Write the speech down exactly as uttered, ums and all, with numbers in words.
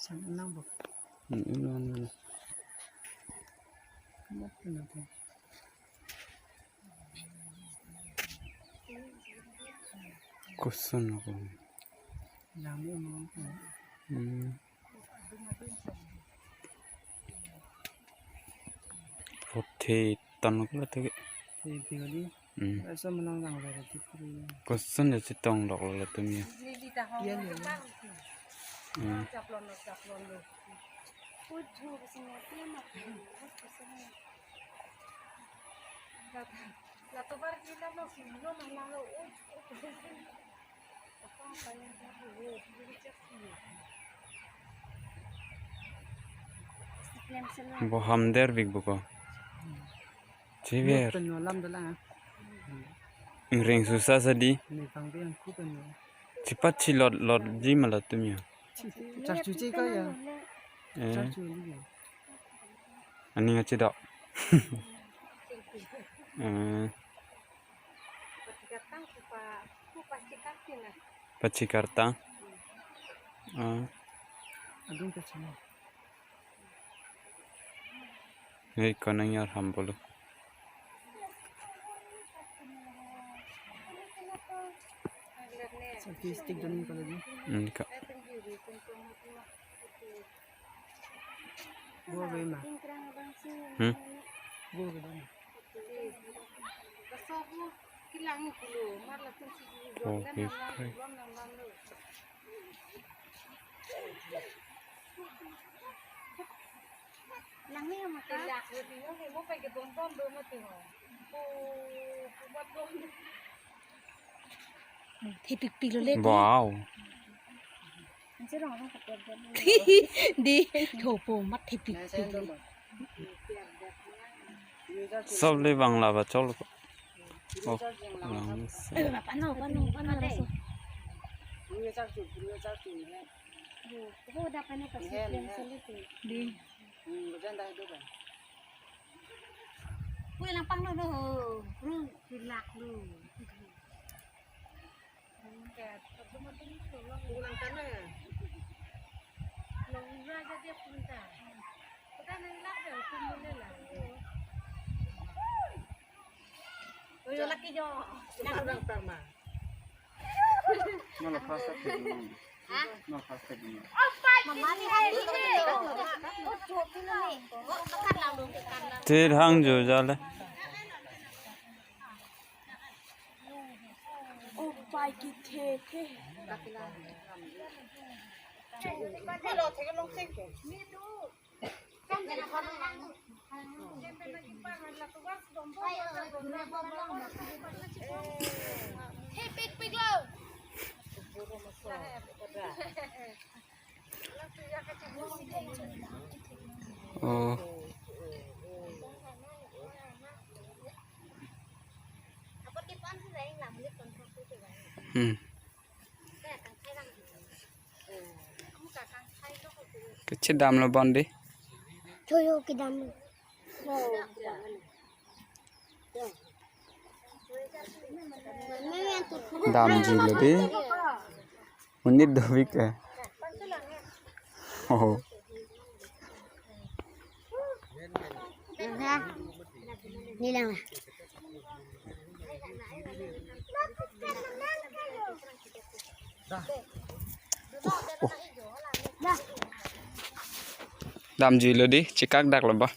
Nang bo. Hmm, ini mana? Kamu kenapa? Koson ako. Lama mo. Hmm. Rothe tan ko late. Rothe kali. Hmm. Asa menang lang dari Tripura. Koson ya chetong dok lo latum ya. Iya, iya. Hmm. Bo ham der bik buko. Chiver. Pen no lam dalang. Ring susah sadi. Ni pang biang ku pen no. Chipat chi lot lot ji ma latum ya. Chak chu chi ka ya. Eh. Chak chu ni ya. Ani nga chi dok. Eh. Pachikarta. Ah. Adung ka chama. Hei, konang yar ham bolu. Selfie stick dun ko lagi. Hmm, ka. Go away ma. Hmm? Go away ma. Okay, okay. Thepikpik lo le. Wow. Di, thopo mat thepikpik lo. Sob le Bangla ba chol ko. Oh, lang se. Eh, pano, pano, pano, raso. Ho, ho, da pano kasi. Di. Uy, lang pang lo, lo. Ru, pilak lo. Te hang jo jale. Oh, pai ki the the. Thepikpik lo. Oh. Hmm. Kechedam lo bon di. Choyo kedam lo. Damji lo di. Monit dovik eh. Oh. Nilang. Damji lo di, chekak dak lo ba.